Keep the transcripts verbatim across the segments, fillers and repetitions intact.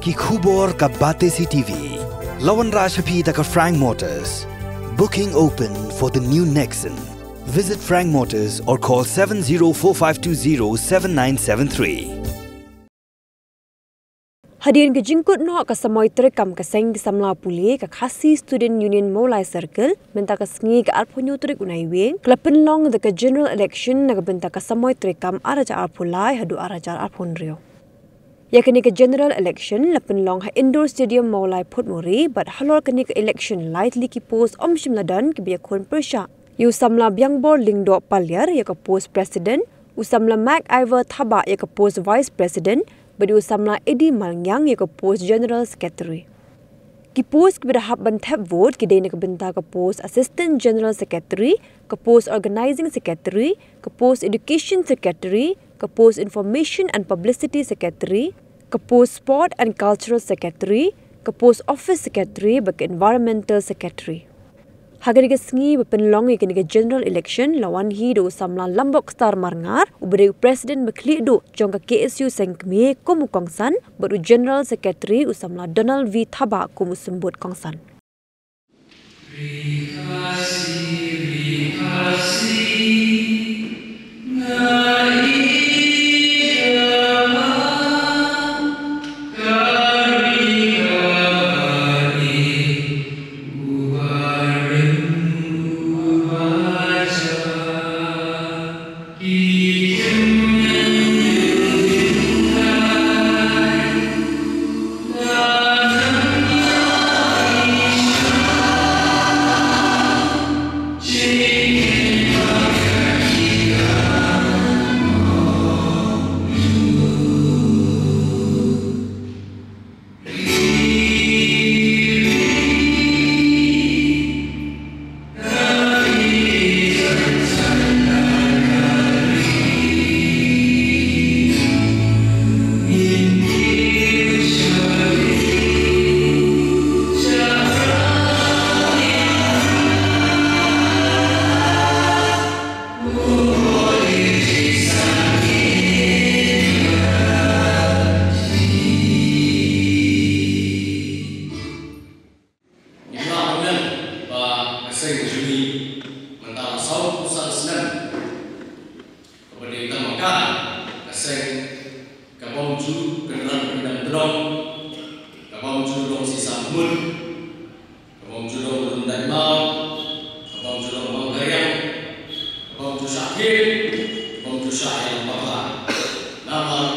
Ki khubor ka Batesi T V. La wanrah sha phi da ka Frank Motors. Booking open for the new Nexon. Visit Frank Motors or call seven zero four five two zero seven nine seven three. Hadien ka jingkut noh ka samoi treikam ka seng ki samla pule ka Khasi Student Union Mawlai Circle, mynta ka sngi ka arphew hynñiew tarik u Naiwieng, ka la pynlong da ka general election na ka bynta ka samoi treikam ar hajar arphew lai haduh ar hajar arphew hynriew. Ïa kane ka general election la pynlong ha Indoor Stadium Mawlai Phuthmuri, bad halor kane ka election lai tylli ki post ym shym la don kiba ïakhun pyrshah. Ïa u samla Biangbor Lyngdoh Paliar ïa ka post president, u samla Mac Ivor Thabah ïa ka post vice president, bad ïa u samla Eddie Malngiang ïa ka post general secretary. Ki post kiba da hap ban thep vote ki dei na ka bynta ka post assistant general secretary, ka post organizing secretary, ka post education secretary, ka post information and publicity secretary, ka post sport and cultural secretary, ka post office secretary bad ka environmental secretary. Ha kane ka sngi ba pynlong ïa kane ka general election la wan hi da u samla Lambok Star Marngar, uba dei u president ba khlieh duh jong ka K S U Seng Kmie kum u kongsan, bad u general secretary u samla Donald V Thabah kum u symbud kongsan. Ngi lah ban meng ba ka seng jong ngi mynta la sawphew san snem kaba dei tang ma ka, ka seng ka bym ju kynran kyndam tnong, ka bym ju long sisa mut, ka bym ju long lum dait maw, ka bym ju long mang ka riang, ka bym ju shah thied, ka bym ju shah ïalam bakla. Namar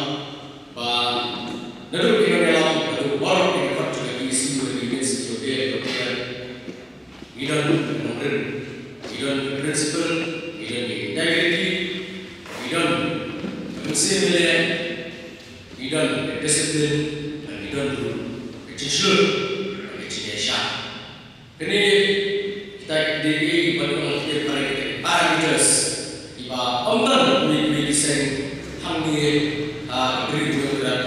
ba naduh ki nongïalam, naduh baroh ki dkhot jong ka K S U, ki mynsiem, ki nongrim, ngi don ka principle, ngi don ka integrity, ngi don ka mynsiem ïaleh, ngi don ka discipline, bad ngi don ruh ka jingshlur bad ka jingïaishah. Kine kita ki dei kiba ngi ong, kita ki parameters kiba ym don ha kiwei kiwei ki seng hangne ha ka ri Mawlai,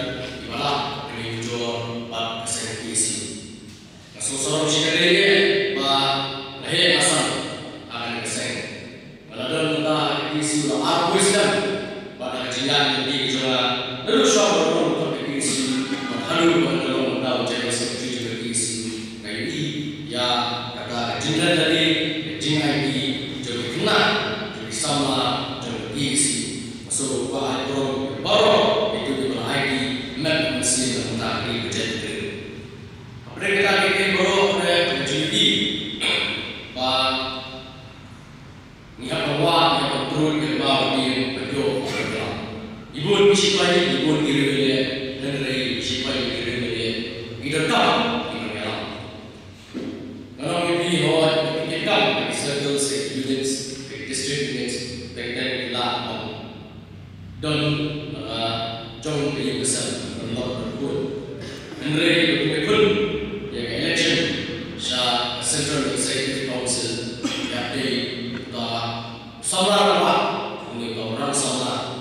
kiba lah ban ïajor bad ka seng K S U. Nga sngewsarong shikatdei ba nga heh nga san ha kane ka seng. Nga la don mynta ha ka K S U la arphew snem, bad na ka jingïaid lynti ka jong nga, naduh shuwa ba nga long dkhot ka K S U bad haduh ba nga long mynta u General Secretary jong ka K S U, nga ïohi ïa kata ka jingleh lade, ka jingaiti jong ki khynnah, jong ki samla jong ka K S U. Nga sngewbha ai burom ïa baroh kito kiba la aiti met bad mynsiem na ka bynta ka ri ka jaitbynriew. Hapdeng kita kiei kiei baroh, hapdeng ka jingïohi ba ngi hap ban wad, ngi hap ban trud, ngi hap ban wad, ngi hap ban ïoh, ngi hap ban ïalam. Ngi bun ki shipai, ngi bun ki riew ïaleh, hynrei ki shipai, ki riew ïaleh ki donkam ki nongïalam. Nga ong ïa phi, hooid, ki donkam ki circles, ki units, ki district units, teng teng ki lah ban don, ah, jong ka ïing ka sem, ban long ban khun. Hynrei ba kin ïakhun ïa ka election sha ka Central Executive Council, ïa dei uta u samla rangbah, une uta u rang samla.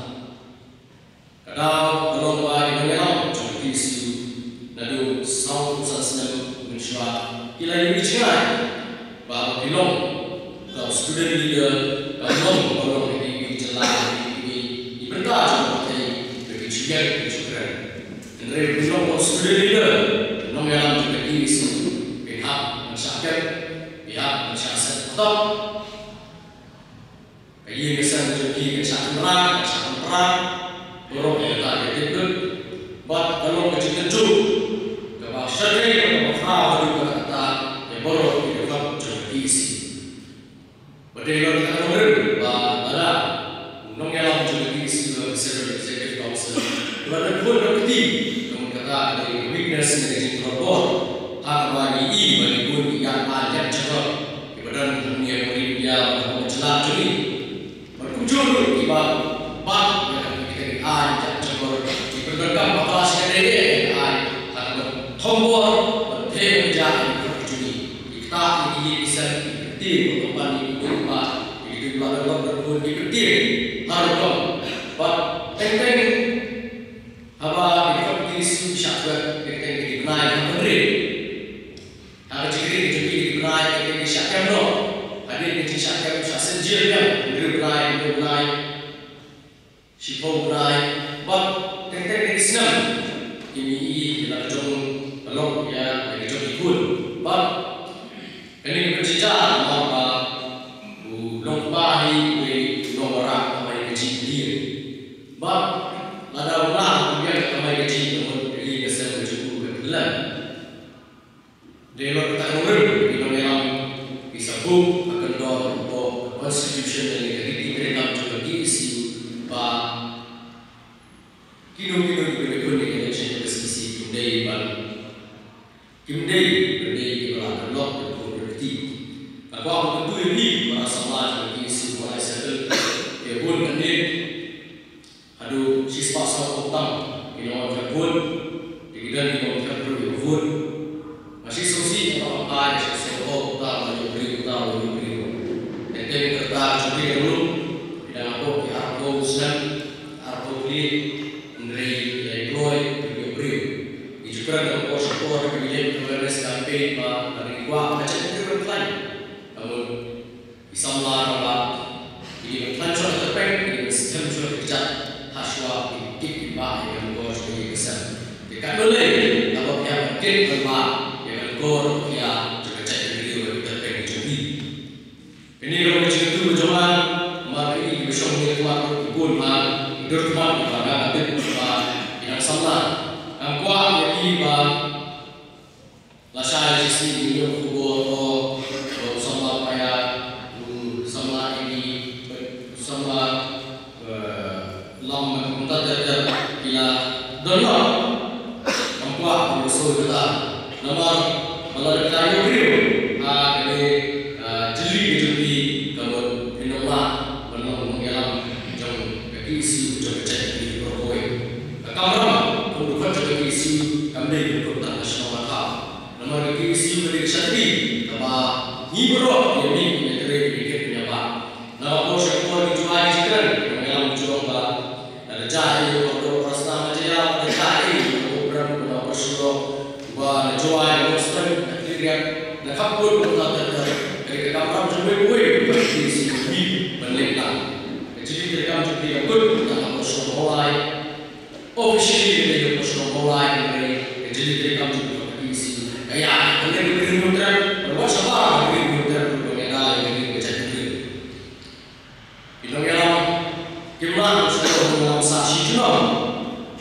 Ka daw ka long ba ki nongïalam jong ka K S U naduh sawphew san snem mynshuwa ki la ïohi jngai ba haba ki long uta u student leader, kam long ba long ha kiwei ki jylla, ha kiwei ki bynta jong ka pyrthei ba ki ju ïeng ki ju kren. Hynrei Ki nongpynlong student leader, nongïalam jong ka K S U, phi hap ban shah kem, phi hap ban shah set top. Ka ïing ka sem jong ki kan shah tynrai, kan shah tynrai. Baroh ïa kata ki tip lut. Bad ka long ka jingtynjuh kaba shyrkhei, kaba khraw haduh katta ïa baroh ki dkhot jong ka K S U. Ba dei long ka nongrim ba lada u nongïalam jong ka K S U, ka Central Executive Council, ba la dep bun ka kti ka mut kata ka dei weakness ne ka jingtlot bor. Ha kaba ngi i ba ngi bun ki ïa ka ïa jaka kiba don hangne ha Ri India bad ha ka jylla jong ngi. Bad kumjuh ruh kiba bat ïa ka, ïa ka, ïa ka ai ïa ka jabor, ki pyndonkam bakla shi katdei ïa ka ai ha kaba thombor bad them ïa ka jong ngi. Ki ktah ïa ki ïing ki sem, ki kyntien bad ki company, ki duh ba, ki duh ba don lot don bun, ki kyntien ha rukom. Bad teng teng haba ki dkhot ki ïohi shah thwet, teng teng ki bnai ha ka ri. Ha ka jingkren ka jong ki, ki bnai, ki, ki shah kem noh. Hadien ka jingshah kem, shah sien jia kem, hynriew bnai, hynriew bnai, shiphew bnai. Bad teng teng ki snem, ki mih ïa la ka jong ka long ïa, ïa ka jong ki khun. Bad kane ka pynjynjar namar ba u long kpa hi u dei u nongwanrah kamai kajih dien. Bad lada u lah u ïa kamai kajih ka mut ka ïing ka sem ka jong u ka pynlem. Dei long kata ka nongrim, ki nongïalam ki sa buh ha ka kyndon ka constitution lane ka riti treikam jong ka K S U ba kino kino kiba dei khun ïa ka election ka C C kim dei ban, kim dei ban dei kiba la don lok ban khun ban riti. Ka kwah ban kyntu ïa phi para samla jong ka K S U Mawlai Circle, ïa bun ka net haduh shispah sawphew tam ki nongwan ka vote, te ki don ki nongwan ka vote. Nga shisha shisha nga pynpaw ïa shisha sawphew tam, la ïoh briew tam, la ïoh briew. Teng teng ka rta ka jong phi ka rung, phi dang hapoh ki arphew snem, arphew khlieh, hynrei la ïoh kloi, la ïoh briew. Ngi ju kren ha ka por sha ka por, ngi leh awareness campaign ba, ba ngi kwah ka jait ka kren khlaiñ. Ka mut Ki samla rangbah ki dei ban khlaiñ shwa ka tyrpeng, ki dei ban skhem shwa ka kjat, ha shuwa ki kit ki bah ïa ka lyngkor jong ka ïing ka sem. Te katno lei haba phi hap ban kit ban bah ïa ka lyngkor, ïa ka jait ka briew, ïa ka tyrpeng jong ki. Kane ka long ka jingkyntu ka jong nga, namar ki, kiba shong hangne ha khmat ruh ki bun bha, ki dur khmat kiba nga nga tip ba ki dang samla. Nga kwah ïa ki ba Lashai shisien ngi ïoh khubor ba u samla Paya, u samla Edi, u samla, eh, Lam, mynta ter ter ki la don noh. Ngam kwah ban ïohsngew kata. Namar ba lada phi la ïoh briew ha kane, eh, jylli ka jong phi, ka mut phin ym lah ban long nongïalam jong ka K S U, jong ka jaitbynriew baroh kawei. Ka kamram kum u dkhot jong ka K S U kam dei ban kut tang ha shnong ha thaw. Namar ka K S U ka dei ka shatri kaba ngi baroh ngi ïa mih, ngi ïa trei, ngi ïa kit, ngi ïa bah. Na ka por sha ka por ngi ju ai ka jingkren, ngi ïalam, ngi ju ong ba lada jia ei, u dei u prasnam, lada jia, lada jia ei, u prem, u prem, u prem, uba na Jowai, na Nongstoiñ, na Khliehriat, na Khamkut, na Umta ter ter, ka dei ka kamram jong uwei pa uwei u dkhot ka K S U ban mih ban leit lang. Ka jingïatrei kam jong phi ka kut tang ha shnong Mawlai. Officially ka dei ka shnong Mawlai, hynrei ka jingïatrei kam jong ka K S U ka ïaid ha lyndet Ri Hynñiewtrep, bad wat shabar Ri Hynñiewtrep ruh ban ïada ïa ka ri ka jaitbynriew. Ki nongïalam kim lah ban shu nongïalam sah shi junom.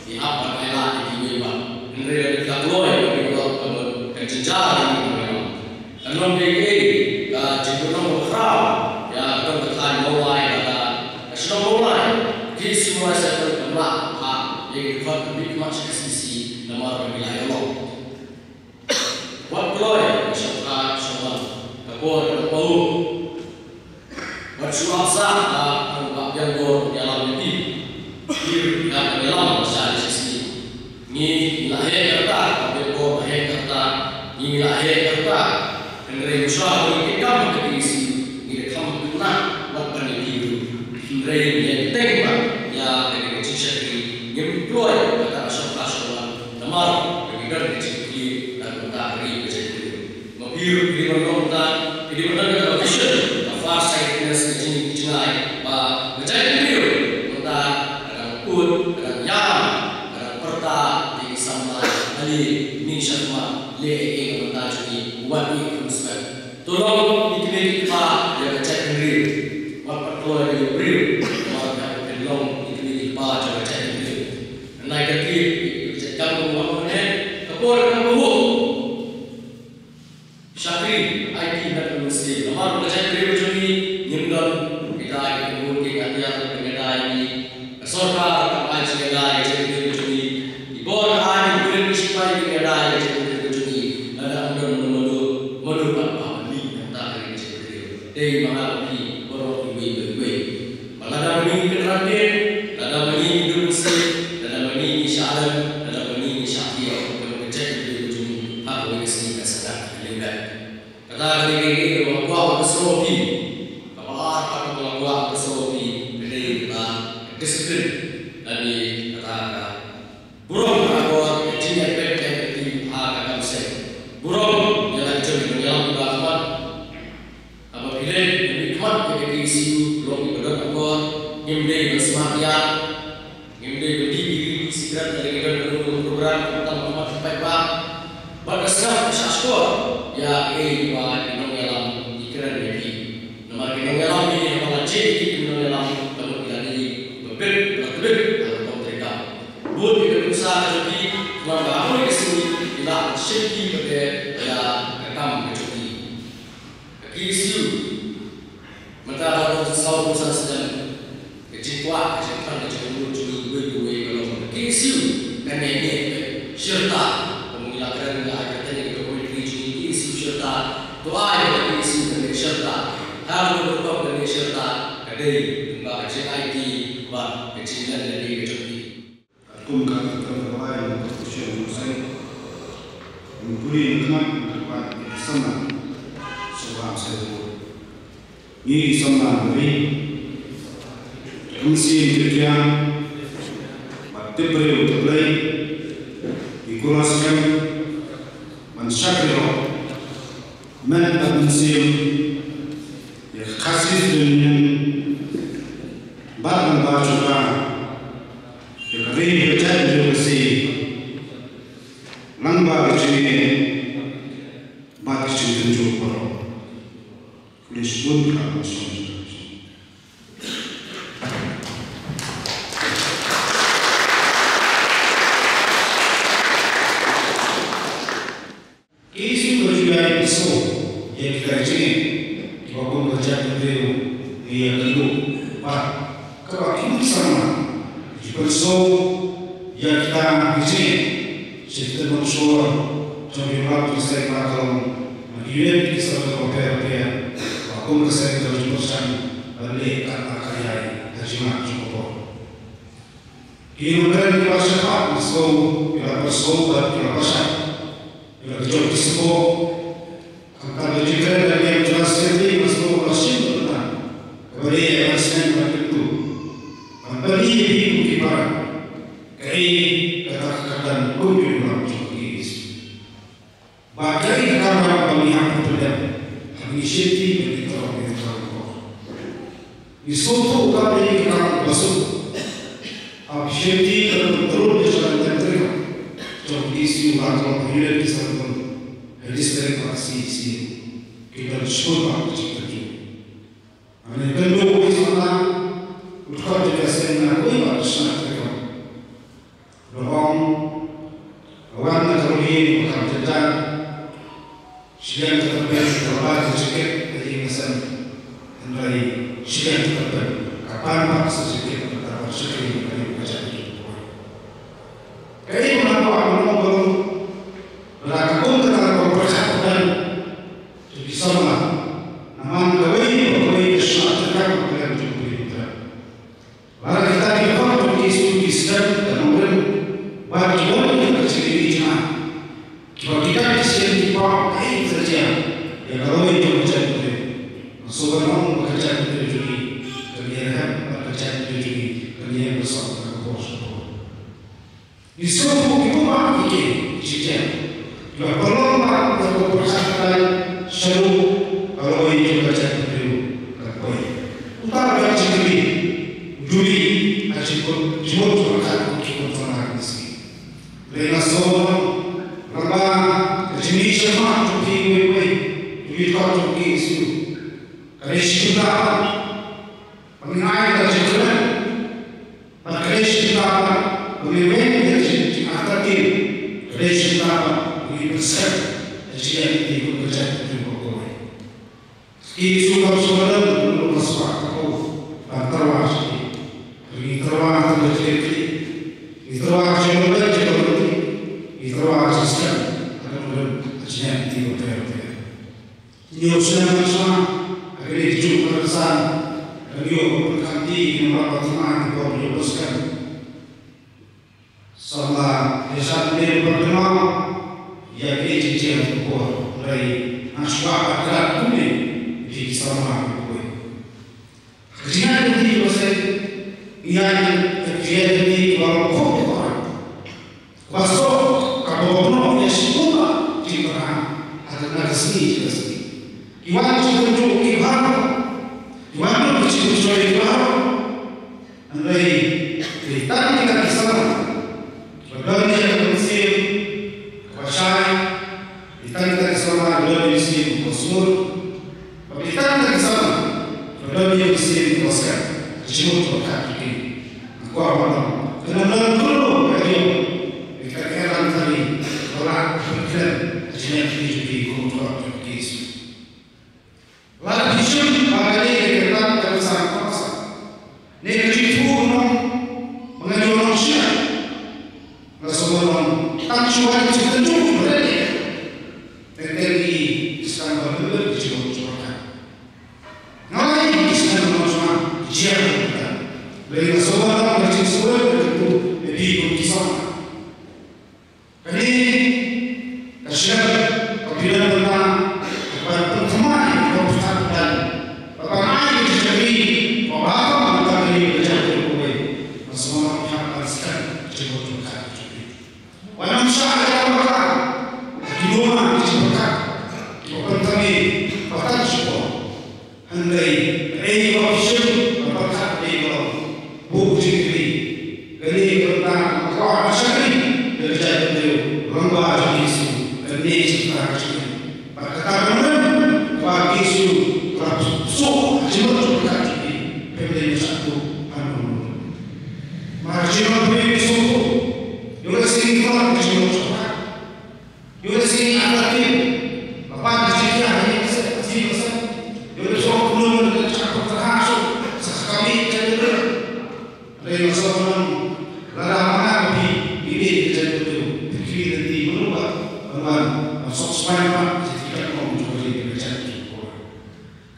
Ki hap ban ailad ïa kiwei pat. Hynrei lada phi la kloi, ka dei ka long ka mut ka jynjar ïa ki nongïalam. Kan long kaei kaei ka jingpynlong khraw ïa ka dong ka thaiñ Mawlai, lada ka shnong Mawlai, K S U Mawlai Circle, kam lah ban phah ïa ki dkhot ban mihkhmat sha ka C C namar ba ki la ïalong. Wat kloi ka shongkha shongman, ka por ka dang paw. Wat shu ap sah ba ka Bah Biangbor u ïalam ïa phi. Phi ruh phi hap ban ïalam lashai shisngi. Ngi, ngi la heh ka rta, Bah Biangbor la heh ka rta. Ngi, ngi la heh ka rta. Hynrei mynshuwa ba ngi kit kam ha ka K S U, ngi da kham khynnah wat ban ïa phi ruh. Hynrei ngi ïa bteng bha ïa kane ka jingshakri, ngim kloi kata ka shongkha shongman namar ba ngi don ka jingkitkhlieh na ka bynta ka ri ka jaitbynriew. Ma phi ruh phi dei ban long mynta, phi dei ban don kata ka vision, ka farsightedness, ka jing, ka jingai ba ka jaitbynriew mynta ka dang ud, ka dang ïam, ka dang pyrta ïa ki samla Leh ïa ngi shakhmat, leh ïa ngi na ka bynta jong ngi, wat ïa ngi khlem sngewsih. To long ïa ki kmie ki kpa ïa ka jaitbynriew. Wat pat kloi ïa u briew, wat ïa ka pynlong ïa ki kmie ki kpa jong ka jaitbynriew. Nai ka kli ïa ka jait kam, ka por ka por ka por. Shakri, aiti na ka mynsiem. Namar ba ka jaitbynriew jong ngi ngim don kita ki khun ki ngat ïa ka ngi dei ngi. Ka sorkar ka ai jingïadei ka jaitbynriew jong ngi. Ki bor ka ai ki pulit ki sipai ki ngi dei ka jaitbynriew jong ngi. Lada ym don mano mano pat ba mih na ka jaitbynriew. Dei ma nga bad phi baroh iwei pa iwei. Ba lada ma ngi kynrad kit, lada ma ngi ngi duk mynsiem, lada ma ngi ngi shah lem, lada ma ngi ngi shah thiaw, ka long ka jaitbynriew ka jong ngi ha kawei ka sngi kan sa dak ka liang dak. Kata ka dei kaei kaba nga kwah ban pynsngew ïa phi. Kaba ar pat kaba nga kwah ban pynsngew ïa phi ka dei kata ka discipline lane kata ka burom ka akor, ka jingïaid beit ka jingïaid beit ha ka kam seng. Burom ïa la ka jong ka nongïalam kiba khmat. Haba phi leit ban mihkhmat ïa ka K S U, long kiba don akor, ngim dei ban smat ïa, ngim dei ban dih biri, sikret, lada ki don kano kano ka program, khamtam ha khmat ki paidbah. Bad ka sngap ka shah shkor ïa kaei kaba ki nongïalam ki kren ïa phi. Namar ki nongïalam ki, haba la jied ïa ki ki nongïalam, ka mut ki la dei ba bit, ba la tbit ha ka rukom treikam. Bud ïa ka nuksa ka jong ki, namar ba ha kawei ka sngi ki lah ban shim ki bad ïa ka kam ka jong ki. Ka K S U mynta ka long saw phew san snem. Ka jingkwah ka jingpang ka jingmut jong ngi uwei pa uwei ka long ba ka K S U kan ïaineh shirta. Kumba ngi la kren, ngi la ai kyrteng ïa ka documentary jong ngi, K S U shirta. To ai ba ka K S U kan ïaineh shirta. Ha kano ka rukom kan ïaineh shirta? Ka dei lyngba ka jingaiti bad ka jinglen lade ka jong ki. Katkum ka kyrteng kaba ai na ka Christian Mosaic, ngi pule na khmat, na khmat ïa ki samla Sohra Mosaic. Ngi ki samla Mari, ka mynsiem jyrkiang bad tip briew tip Blei, ngi kular skhem ban shakri hok met bad mynsiem ïa ka Khasi Student Union bad ban ba jubab ïa ka ri, ka jaitbynriew Khasi lyngba ka jingeh bad ka jingtynjuh baroh. Khublei shibun. Ka Jisu ka ju ïai pynsngew ïa kita ki jingeh kiba kum ka jaitbynriew ngi ïakynduh bad kaba ki nongsamla ki ju pynsngew ïa kita ki jingeh sha ki tnat longshor jong ki longïalam jong ka seng, ba ka long na ki unit ki seng bapher bapher, ba kum ka seng ka ju pyrshang ban leh katba ka ïai ha jingmut jong ka por. Ki nongkren kiba shakhmat, ki la pynsngew, ki la pynsngew bad ki la pyrshang. Ki la jop ki sboh. Khamtam ka jingkren ka General Secretary, ki la sboh, ki la shim ka bynta kaba dei ban sngewthuh bad kyntu. Ban pyni ïa ki kum ki para kaei kata ka kyrdan kum ki nongïalam jong ka K S U. Ba kaei ka kamram ba ngi hap ban pyndem haba ngi shimti bad ngi trei ïa ka kam ka por. Ngi sngewthuh ba kaei ka kam ba suk. Haba shimti bad ngi trei ïa ka kam ka por jong ka K S U, ha ka long ha unit ki seng, ha district bad C C. Ki don shibun bha ki jingkyntu. Ngan ïakynduh ïa u samla u dkhot jong ka seng na kawei pat ka shnat treikam. Ba ong, ka wan na ka roi ba kham jynjar, shiliang ka tyrpeng ka la bar ka jacket ha ïing ha sem, hynrei shiliang ka tyrpeng ka pan pat sa jacket kata ban shakri ha ïing ha sem. Kaei ba nga kwah ban ong ba long, lada ka kum kata ka pyrkhat pyrkhat jong ki samla, na man kawei pa kawei ka shnat treikam ka khlem jong ka pyrkhat. Lada kita ki khun jong ki skul ki sdang da nongrim bad ki wan ïa ka jingïaid jingmut, kiba ki kat ki sdang ki paw, kaei ka jia ïa ka roi jong ka jaitbynriew? Nga sngewbha ban ong ba ka jaitbynriew jong ngi kan ïarhem bad ka jaitbynriew jong ngi kan ïai pynshong ïa ka por. Kaba ka jingïashem jong phi uwei uwei, jong ki dkhot jong ki Jisu, ka dei shi bynta ban ai ka jingkmen, bad ka dei shi bynta ban ai ka jingkmen, ka dei shi bynta ban ai ka jingkmen. Ki Jisu kam sngewdon kum u ba sngewbha ban tyrwa sha ki. Ngi tyrwa tang da ka jingkmen, ngi tyrwa ka jingkmen, ngi tyrwa ka jingskhem, ka jingkmen, ka jingkmen. Ngi ïoh sngewdon sha ka jingkmen ka jingkmen. Ngi ïoh pynkan ki ngi ïoh ba tyrwa ki bor ïoh ba skhem. Samla ïa sha ne ba kynmaw ïa ki jingjied ha ka por, hynrei nga sngewbha ban kren kumne ïa ki samla kiba khuid. Ka jingïaid lynti ba seh, ïaid lynti kiba long khop ïa ka orang. Ba suk kaba bynrap ïa shisha ki jingpyrkhat ha ka sngi sha ka sngi. Ki wan ki jingtynjuh kiba harum, ki wan ki jingpynshoi kiba harum. Hynrei dei tang kita ki samla kiba don ïa ka mynsiem kaba shai, dei tang kita ki samla kiba don ïa ka mynsiem kaba sngewbha, bad dei tang kita ki samla kiba don ïa ka mynsiem kaba skhem. Ka jingmut kaba khadduh jong ki, nga kwah ban ong, kan ym don kano ka jingmut, dei ka kyrdan tari ba la pynkhlan ka jingïaid lynti jong ki kum u dkhot jong ki Jisu. Lada phi shem ba kane ka kyrdan ka la sah, ka la sah, ne ka jingthmu nong ba ngan ïoh nongshna, nga sngewbha ban ong, tang shuwa ka jingtynjuh ba la leh, teng teng ngi sdang ban leh ka jingmut jong ka. Nga la ïoh ki sdang ban nongshna, jia ka kyrdan. Balei? Nga sngewbha ban ong ka jingsngewbha ka jingthmu ïa phi kum ki samla. Kane ka shnong ka phi don bynta ban pynthymmai ïa ka pyrthei, ban ai ïa ka shakri kaba ha khmat na ka ri ka jaitbynriew kawei. Nga sngewbha ban skhem ka jingmut jong ka. Wat nym shah ïa ka ba ka, ki luma ki jingpyrkhat kiba pynthymmai ba tang shipor. Hynrei kaei ba phi shem, ba pyrkhat, kaei ba long, buh jingkylli. Kane ka bynta ka kwah ban shakri ïa ka jaitbynriew lyngba jong ki Jisu, kane ka bynta ka jingkylli. Bad kata ka mut ba ki Jisu ka la suk ha jingmut jong ka jingkylli. Phi dei ban shah tuh hangno? Mar ka jingmut phi suk tuh. Ïoh lehse ngi kwah ka jingmut jong ka. Ïoh lehse ngi attractive, la pan ka jingkhiah ha ïing ha sem, ha ïing ha sem. Ïoh lehse ngi kumno ngi leit sha ka pyrthei ha shuh, sa ka kami ka jingkhiah. Hynrei nga sngewbha ban ong, lada ma nga ma phi ngi dei ka jaitbynriew, phi khmih lynti mano ba ban wan ban suk saiñ pat ïa ki katkum jong ka ri ka jaitbynriew.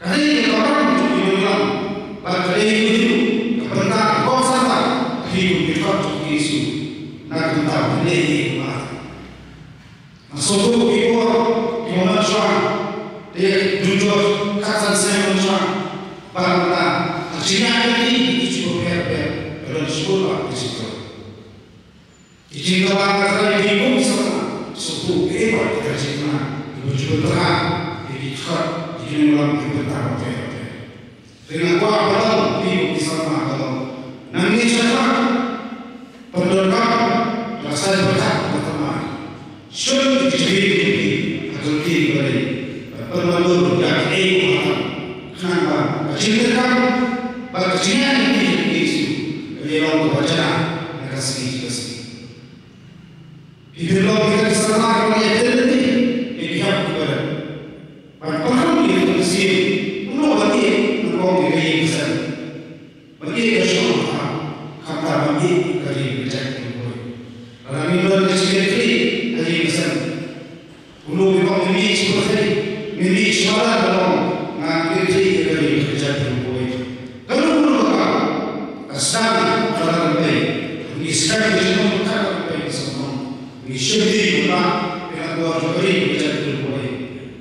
Ka dei ka ram jong ki nongïalam bad ka dei ka bynta ka kongsan ba phi kum ki dkhot jong ki Jisu na ka bynta ka dei ka bynta. Nga sngewthuh ki bor kiba wan shuwa, te jujur khatsan snem wan shuwa, bad mynta ka jingïaid lynti ki jingpynbapher bapher ka don shuh bad ka jingkyrkhu. Ki jingkyrkhu ka dei ki bun shuh, sngewthuh ki bor ki jingkyrkhu, ki bun jingpynbapher, ki jingkyrkhu, ki jingïalam ki bynta bapher bapher. Te nga kwah ban ong ïa phi ki samla ba long, nangne shakhmat pyndonkam ïa ka saiñ pyrkhat ba thymmai. Shun ki jingkylli ha ka lynti kaba dei, bad pynbna dur ïa kaei kaba tam, khnang ba ka jingdonkam bad ka jingïaid lynti jong ki Jisu kan ïa long kaba janai na ka sngi sha ka sngi. Phi phi long kita ki samla kiba ïaid lynti, phi phi hap kiba dei ban pynhap ïa ka mynsiem, kumno ban ïeit nyngkong ïa ka ïing ka sem, ban ïeit ïa ka shnong ka thaw, khamtam ban ïeit ïa ka ri ka jaitbynriew. Lada ngim don ka jingkitkhlieh ha ïing ha sem, kumno ngin ong ngin ïeit sha pyrthei, ngin ïeit sha madan ban ong ngan kitkhlieh ïa ka ri ka jaitbynriew? Kano kano ka kam ka sdang ka la pynpei, ngi sdang ka jingmut ka la pynpei ka sdang. Ngi shem ïa ka bor jong ka ri ka jaitbynriew.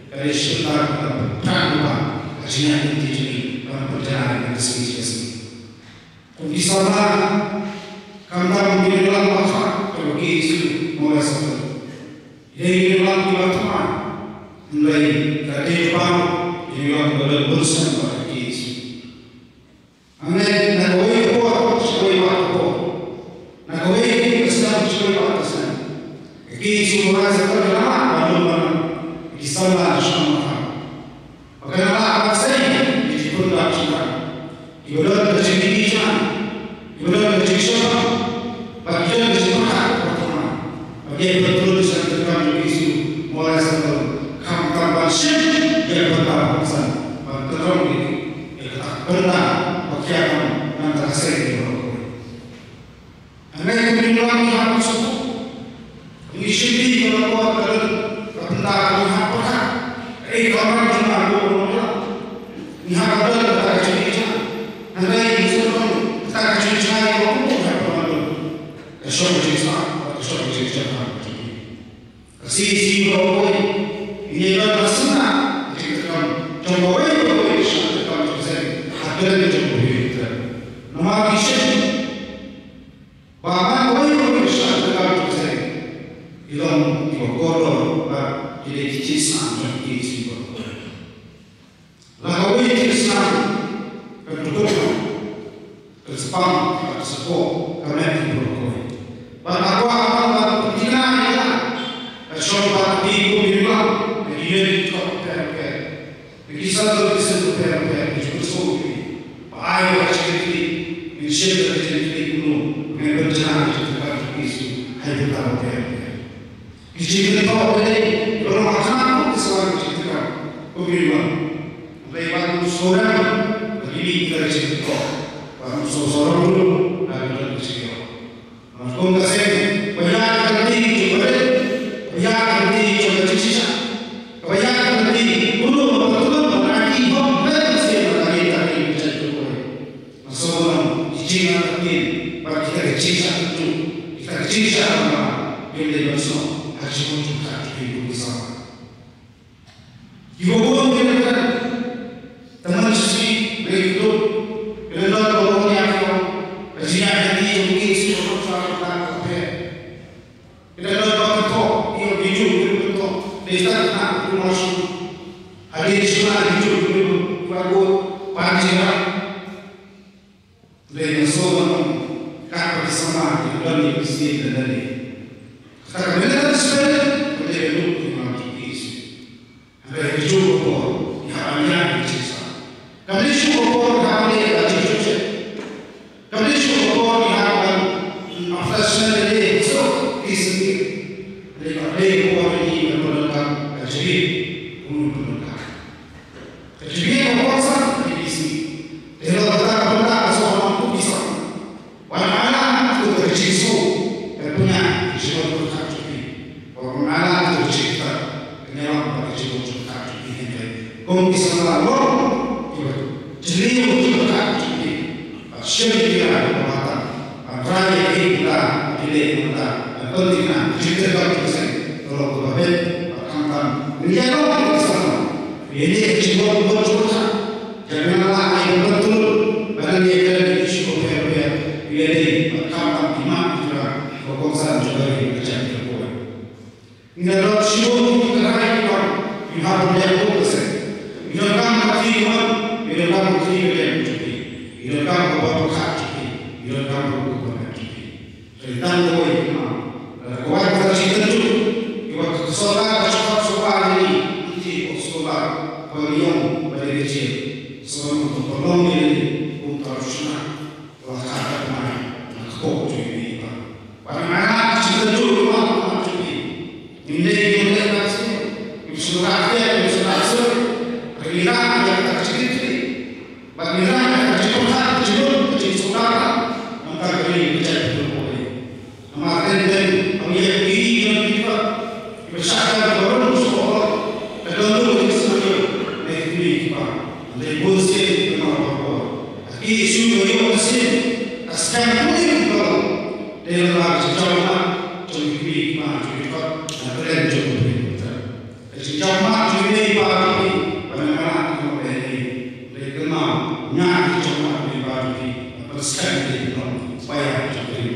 Ka dei shi bynta kaba pynpra ka jingïaid lynti jong ngi ban pynjanai na ka sngi sha ka sngi. Kum ki samla, khamtam ki nongïalam ba khraw kiba ki Jisu u la sngewthuh. Ki dei ki nongïalam kiba thymmai, hynrei ka dei kaba ki nongïalam kiba don bunsien bad ki Jisu. Amen. Na kawei ka por sha kawei pat ka por, na kawei ka snem sha kawei pat ka snem, ki Jisu Ba ka la ban lut ban ki samla na shnong Mawkham. Ba ka la ban sei ïa ki jingpynbna jingpynbna. Ki ba don ka jingkit jingkit. Ki ba don ka jingshong. Ba ki don ka jingpyrkhat ba ka ma. Ba ki pyntrun sha ka kam jong ki su. Mawlai Sangul. Khamtam ban shim ïa ka bynta ba ka san. Ban kynrong ïa ka bynta ba ki ïa kam nang ka sei ïa ka. Hynrei kum ngi long ngi hap ban sngewthuh. Ngi shim ngi ka long ka don ka bynta ngi hap pyrkhat. Ei ka long jong nga ko long. Ngi hap ban don kata ka jingïaid. Hynrei ngi sngewthuh kata ka jingïaid ka long ngi hap ban don. Ka shong ka jingïaid, ka shong ka jingïaid. Ka CEC baroh kawei, ngi don ka sngewthuh ka jingïaid. Jong kawei kawei ka jingïaid jong ka seng. Hynrei jong kawei kawei. Namar ngi shim Ba man kawei kawei ka shnong ka kam jong ka seng. Ki long kiba kordor bad ki dei ki jingsnam jong ki sngewbha. La kawei ka jingsnam ka dukut, ka spam, ka sngewbha, ka met ki bun kawei. Bad ka kwah ban pynthikna ïa ka shong bad ki kum ki rim, ki ïeit ki kop pher pher. Ki sah ki sah pher pher ki jingkyrkhu ki. Ba ai ba ka jingkyrkhu, ngin shim ka jingkyrkhu kumno, ngin pynjah ka jingkyrkhu ki su, hai pynta pher pher. Ki jingkyrkhu ba dei, ba long ha khmat ki sah ki jingkyrkhu, kumno ba. Ba ban sorang, ba ki ni ka jingkyrkhu. Ba ban sorang, ba ban jingkyrkhu. Kum ka seng, ba ïa ka lynti jong ka ri, ba ïa ka lynti jong ka jingshisha, ba ïa ka lynti kumno ba ka tulop ba ka ki hok ba ka seng ba ka ri ka ri ka jait jong ka ri. Nga sngewbha ki jingïaid ka ktien, bad kita ki jingshah kyntu, kita ki jingshah ba nga, ngim dei ban sngewbha ha jingmut jingpyrkhat jong ki kum ki samla. Kiba bun ki la kren. Tang man shisha, ba ki kdup. Ki la don ba bun ïa ki ong. Ka jingïaid lynti jong ki shisha ba ka pher. Ki la don ba ki ong, ki ong ki ju, ki ong ki ong. Dei sa ka ong ki ong shu. Hadien shu na ki ju, ki ong ki ong. Pan jingïaid. Dei nga sngewbha ong, kaba ki samla ki don ïa ki sien da lade. Kata ka Minister Special, ka dei ka duk ki ma ki ki sien. Hynrei ka juh ka por, ki hap ban ïa ki jingsa. Ka dei juh ka por, ki hap ban ïa ki jingsa. Ka dei juh ka por, ki hap ban, mm, after National Day, so, ki sien. Hynrei ka dei ka por, ki hap ban ïa ki jingsa. Ka jingim, kum kum ka. Ka jingim ka kongsan ka jingim. Te la kata ka bynta ka sngewbha kum ki sa. Wan ala tu ka jingsngew. Ka punya ka jingim ka jingim. Wan ala tu ka jingim ka jingim ka jingim. Kum ki sa la long. Ki ba jingim ka jingim. Bad shem ïa ki ïa ka batan. Bad rai ïa ki ïa ki leh ïa ka batan. Bad pynthikna ka jingtyrkhong jong ka seng. Ka long kaba bit bad khamtam. Ngin ïa long ki samla. Ïa leh ka jinglong bad jingtyrkhong. Ïa ngin ïa lah ïa ka batan. Bad ngin ïa leh ki issue bapher bapher. Ïa leh bad khamtam ki mat ki jura. Ka kongsan jong ka ri ka jait ka poi. Ngi la don shibun ki kynhai ki bang, ki hap ban leh kum ka seng. Ngi donkam ka kti ka mon, ngi donkam ka kti ka leh jong phi. Ngi donkam ka bor ka khat jong phi, ngi donkam ka bor ka khat jong phi. Hynrei tang kawei ka ma, lada ka wan ka jingtynjuh, ki wan ka sorkar ka shong sorkar ïa ngi, ngi ti ka sorkar, ka ïong ba dei ka jingim, sorkar ka pynlong ïa ngi, kum ka rushna. Wat ka kynmaw na ka pok jong i ba. Wat ka kynmaw na ka jingkynduh i ba ka jong i. Ngim dei ngim dei ka sien. Ngim sngewthuh ïa, ngim sngewthuh sien. Ka ngi rah ïa ka jingkynduh. Bad ngi rah ïa ka jingpyrkhat, ka jingkynduh, ka jingsngewthuh. Mynta ka ri ka jait ka jong i. Namar teng teng, ym ïa ki ri jong ki ba. Ki ba shah ka ba rung sha ka. Ka don ruh ki sngewthuh. Nei ki ri ki ba. Nei bun sien ki ba. Ki issue ba ïoh ka sien, ka skhem puni ka long. Dei lyngba ka jingjop mat jong ki kmie ki kpa jong ki khot, na ka kren jong ki kmie ki kpa. Ka jingjop mat jong ki kmie ki kpa jong ki, ba na ka mat ka long dei dei. Dei kynmaw, ñiah ka jingjop mat jong ki kpa jong ki, ba pynskhem dei ka long, ba ïa jong ki.